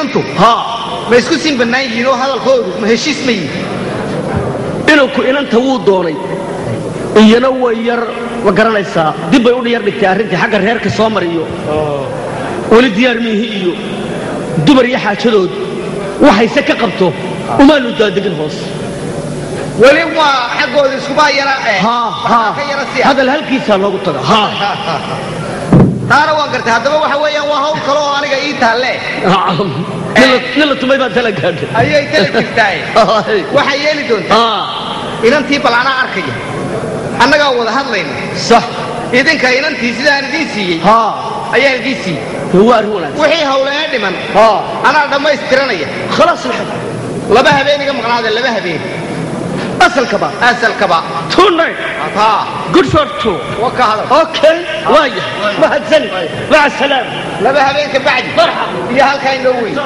inantu Haa. Ma isku siin bannaan yihiin oo hadalkoodu ma heshiis ma yihiin? Inanku inanta wuu doonay, iyana way yar, ma garanaysaa, dib bay u yar dhigtay arrintii xagga reerka soo mariyo, weli diyaar miihi iyo dumar iyo xaajadood waxayse ka qabto umaanu daadegin hoos. Weli waa xaggooda iskumaa yara Haa. waxbaa Haa. ka yara siya. Hadal halkiisaa loogu taga, haa. Taana waan gartay. Haddaba waxa weeyaan waa hawl kale oo aniga ii taalle. Nin la tumay baa tala gaadhay. Ayay tala jirtaaye, waxay yeeli doontaa inantii bal anaa arkaya, annagaa wada hadlayna. Sax. Idinka inantii sidaan idiin siiyey ayaan idiin siiyey. Dee waa arrin wanaagsan. Wixii hawleena dhiman anaa dhammaystiranaya. Khalaas alxaj. 2 habeen iga maqnaada, 2 habeen. Asalkaba. Asalkaba. Two night. Taa. Good for two. Wa ka hadal. Okay, waaya, mahadsani, maca asalaama. 2 habeen ka bacdi. Marxaba. Iyo halkaa inoo weyn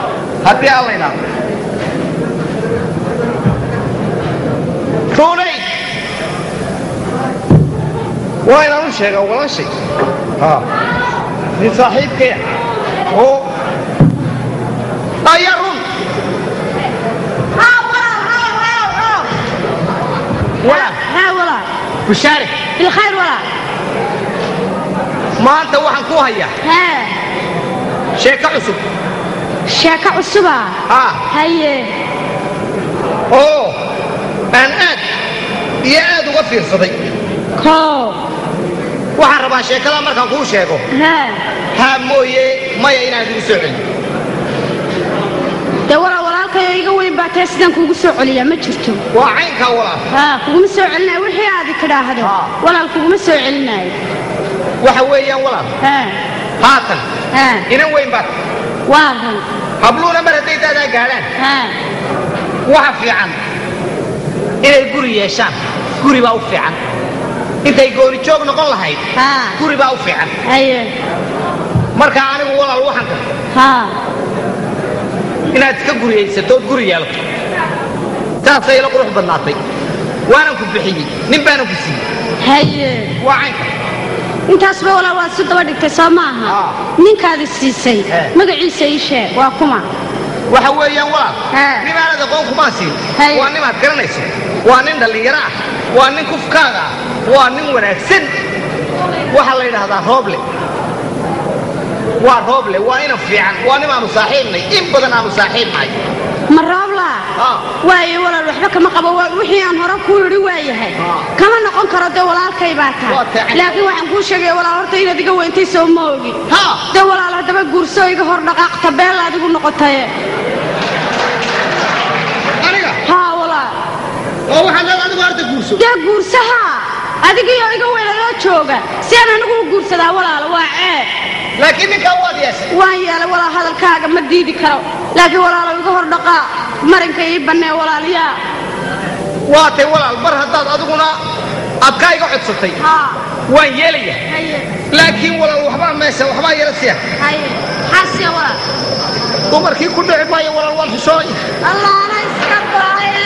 haddii alla idhaahdo ruunay waa inaan u sheegaa walaashay nin saaxiibkaya oo ayaa run. Haa walaal, haa haa haa. Walaal. Haa walaal. Bushaare. Bilkhayr walaal. Maanta waxaan ku hayaa sheeko cusub. Sheeko cusuba? Haa. Haye. Oo aan aad iyo aad uga fiirsaday. Koo. Waxaan rabaa sheekada markaan kuu sheego haa mooye maya inaan idigu soo celiyo. Dee walaal, walaalkayo iga weyn baa tee, sidaan kuugu soo celiyaa ma jirto. Waa caynkaa walaal. Haa, kuguma soo celinayo wixii aad tidhaahdo. Walaal, kuguma soo celinayo. Waxa weeyaan walaal, haatan inan weyn baad. Waa run. Habluuna mar hadday daadaa gaadhaan, waxa fiican inay guri yeeshaan. Guri baa u fiican intay gooni joog noqon lahayd. Guri baa u fiican. Haye. Marka anigu walaal waxaan karta inaad iska guriyaysato ood guri yeelato, saasay ila qurux badnaatay, waanan ku bixiyey, nin baanan ku siiyey. Haye. Waa caynka. Intaasba walaal waad isu daba dhigtay, soo maaha? Ninkaadi siisay magaciisa ii sheeg, waa kuma? Waxa weeyaan walaal, nimaanad aqoon kumaa siin. Waa nimaad garanayso, waa nin dhallinyaro ah, waa nin kufkaaga ah, waa nin wanaagsan. Waxaa la yidhaahdaa Rooble. Waa Rooble, waa inan fiican, waa nimaanu saaxiibnay, in badan aanu saaxiibnahay. Ma Roobla? Waayo walaal, waxba kama qabo. Wixii aan hore kuu yidhi waa yahay, kama noqon karo. Dee walaalkay baa Waa tahay. tahay. Laakiin waxaan kuu sheegaya walaal, horta inaad iga weyntay, soo ma ogi? Dee walaal, haddaba guurso, iga hor dhaqaaq, tabeella adigu noqotaye. Aniga? Haa walaal. Oo waxaad leedahay adigu horta guurso? Dee guursaha, adigiyo iga weynadoo jooga si aan anigu u guursadaa walaal? Waa ceeb. Laakiin ninkaa waad yeeshay. Waan yeelay walaal, hadalkaaga ma diidi karo, laakiin walaalow iga hor dhaqaa, marinka ii bannee walaal yaa. Waa tay walaal, mar haddaad adiguna aad kaa iga codsatay, waan yeelaya. Haye. Laakiin walaal, waxbaa meesha waxbaa yara siya. Haye, xaasiya walaal. Dumarkii ku dhici maayo walaal, waan xishoonaya. Allaana iska baaye,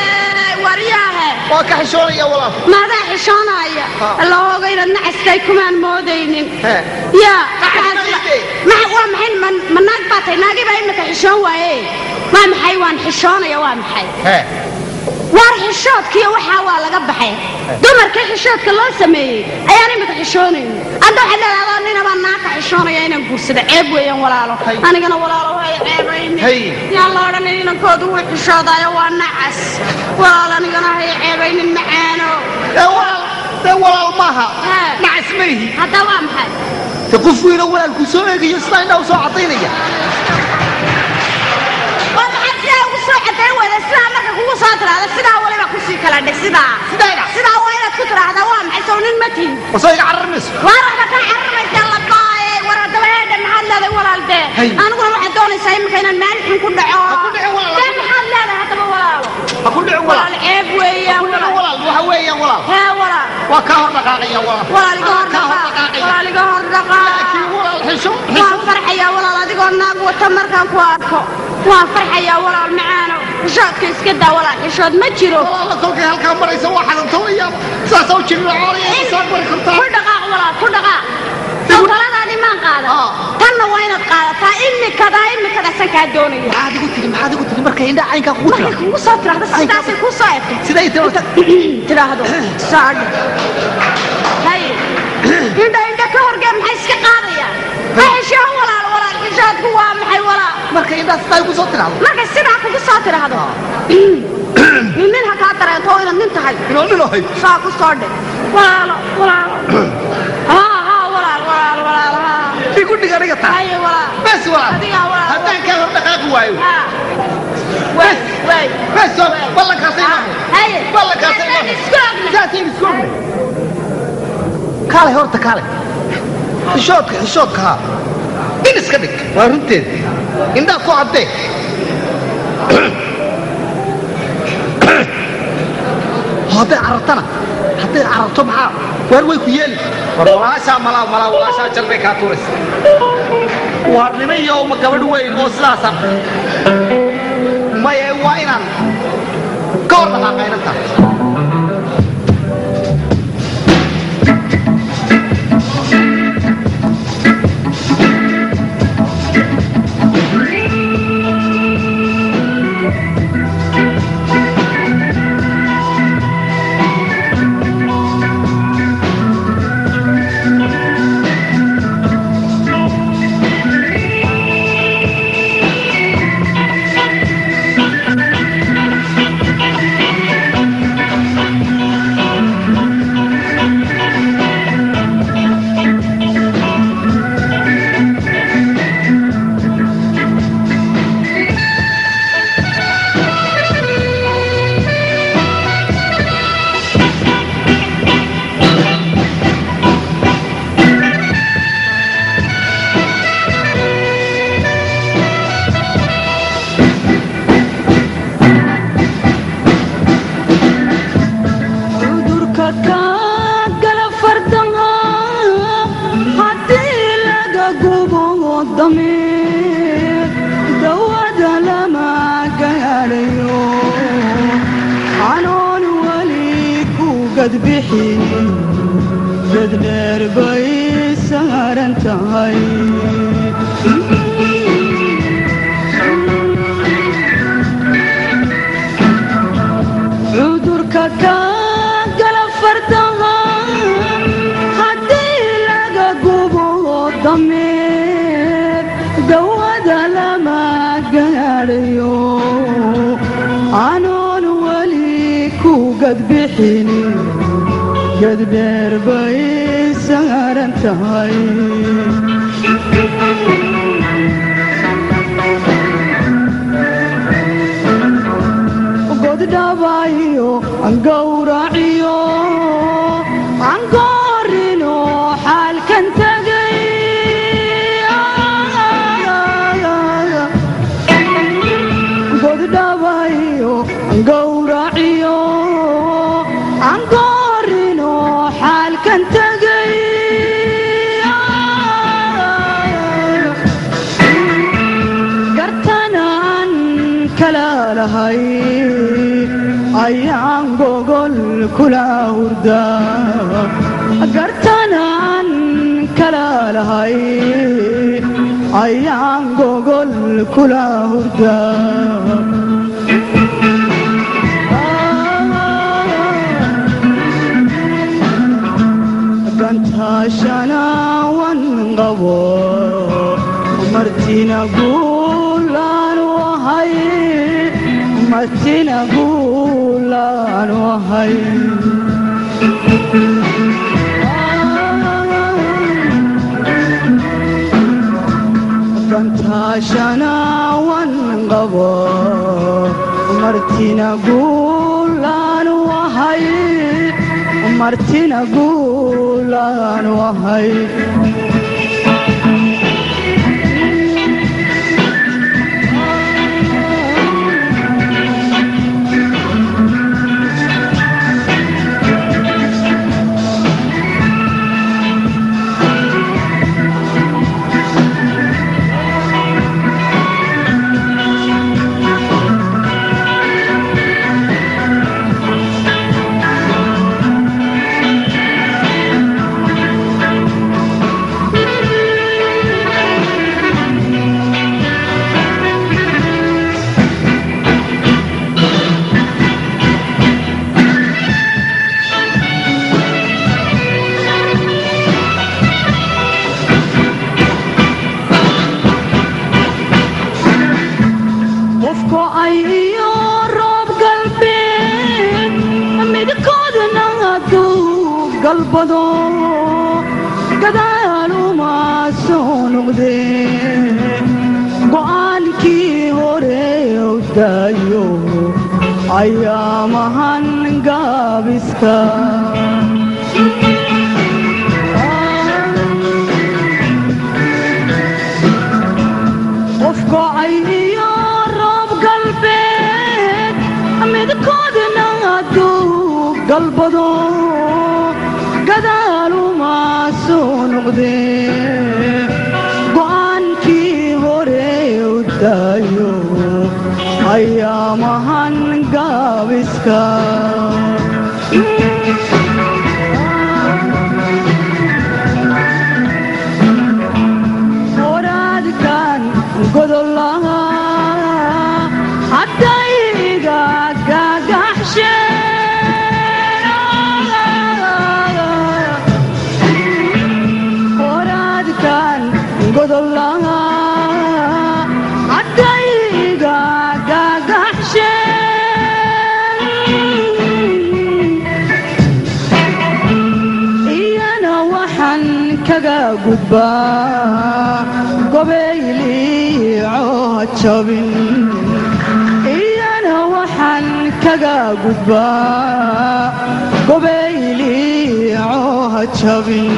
waryaahe. Waa ka xishoonaya walaal. Maadaa xishoonaya? Alla hooga, inaad nacastay kumaan moodaynin. Yaa. Nacas ma lihi. Waa maxay? Ma naag baa tahay? Naagii baa imika xishoon waaye, waa maxay? Waan xishoonaya, waa maxay? Waar xishoodkiiyo waxaa waa laga baxay. Dumarka xishoodka loo sameeyey ayaan imika xishoonayn. Adda waxaad leedahay adoo ninabaa naagka xishoonaya inaan guursado ceeb weeyaan walaalo. Anigana walaalo way ceebaynin. Yaan la odhanin inankoodu wuu xishoodaayo waa nacas. Walaal, anigana hay ceebaynin macaano. Dee walaal, dee walaal maaha, nacas ma lihi. Hadda waa maxay? De qof weyno walaalku soo eegayo, sidaa indhaha u soo cadaynaya. Oo maxaad sidaa ugu soo cadayn weyda? Sidaa marka kugu soo tiraahda, sidaa waliba kusii kala dhig sidaa. Sidaa. Sidaa waa inaad ku tiraahdaa. Waa maxay? Sow nin ma tihin? Wasoo iga cararmayso. Waar waxba kaa cararmaysaa labaaye. War haddaba heedha, maxaad leedahay walaal? Dee aniguna waxaad doonaysaa imika inaan maalin xun ku dhaco. Ha ku dhicin walaal. Dee maxaad leedahay haddaba walaalo? Ha ku dhicin walaal. Walaal, ceeb weeyaan. Ha ku dhicin walaal, waxa weeyaan walaal. Hee walaal. Waa kaa hor dhaqaaqaya walaal. Walaal, iga hor Kaa hor dhaqaaq. dhaqaaqaya. Walaal, iga hor dhaqaaq. Laakiin walaal, xisho. Waan farxayaa walaal, adigoo naag wata markaan ku arko waan farxayaa walaal macaano. Xishoodka iska daa walaal, xishood ma jiro. Walaala, kolkay halkaa maraysa waa xadantoonayaa, saasaa u jiriracoonaya, soo mari kartaa. Ku dhaqaaq walaal, ku dhaqaaq. Taladaadii maan qaadan. Tanna waa inaad qaadataa imikadaa imikadaasan kaa doonaya. Maxaad igu tiri, maxaad igu tiri markay indhaha caynkaa kugu markay tiraahdo? Kugu soo tiraahdo sidaasay kuu soo egto. Siday tiro tiraahdo saadhe hay indha indha ka horgee, maxay iska qaadayaan? Ha xishoon walaal, walaal, xishoodku waa maxay walaal? Markay indhaha sidaa igu soo tiraahdo. Markay sidaa kugu soo tiraahdo, nin ha kaa dareento oo inaad nin tahay. Inaan nin ahay. Saa ku soo dhe walaalo, walaalo, haa haa walaal, walaal, walaal, haa. Igu dhig aniga taa. Haye walaal. Bes walaal. Adigaa walaal. Haddaan kaa hor dhaqaaqi waayo. Haa, waay waay. Bes oo ballankaasay maaha. Haye. Ballankaasay maaha. Saasaynu isku ognahay. Saasaynu isku ognahay. Kaalay horta, kaalay. Xishoodka, xishoodka, haa, nin iska dhig, waa runteed, indhaha ku caddee. Hadday carartana, hadday cararto maxaa waar way ku yeeli? War walaashaa malaa malaa walaashaa jal bay kaa tuuraysa. Waar nimayow, ma gabadh weyn oo sidaasa? Maya, waa inaan ka hor dhaqaaqa inanta. Cudurka kaa gala fardaha haddii laga gubo dameer, dawada lama gaadhayo. Canoon weli ku gadbixin, geddheer bay saaran tahay. Cudurka kaa gala fardaha haddii laga gubo dameer, dawada lama gaadhayo. Anoon weli ku gadbixin, geddheer bay saaran tahay. Goddhabayo gawraciyo angoorino xaalkan tagay. Goddhabayo gawraciyo angoorino xaalkan tagay. Gartanaan kala lahay ayaan gogol kula hurdaa. Gartanaan kala lahay ayaan gogol kula hurdaa. Gantaashana wan qabo, martina guulaanu ahay, martina guulaanu ahay. Gantaashana wan qabo, martina guulaanu ahay, martina guulaanu ahay. Go'ay iyo roob galbeed midkoodna hadduu galbado gadaaluma soo noqdee go'aankii hore u daayo ayaamahan gaabiska. Qof go'ay iyo roob galbeed midkoodna hadduu galbado gadaaluma soo noqdee go'aankii hore u daayo ayaamahan gaabiska. Horaadkan godolaha haddayga gagaxsheen, horaadkan godolaha haddayga gagaxsheen, iyana waxaan kaga gudbaa gobayliico jabin, iyana waxaan kaga gudbaa gobayliico jabin.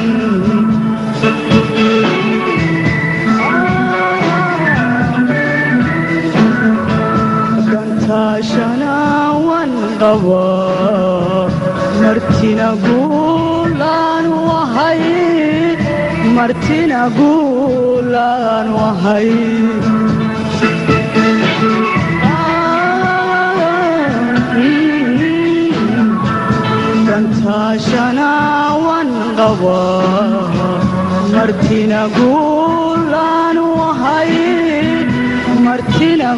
Gantaashana waan qabaa martina guulaan wahay, martina guulaan wahay. Gantaashana waan qabaa martina guulaan wahay, martina.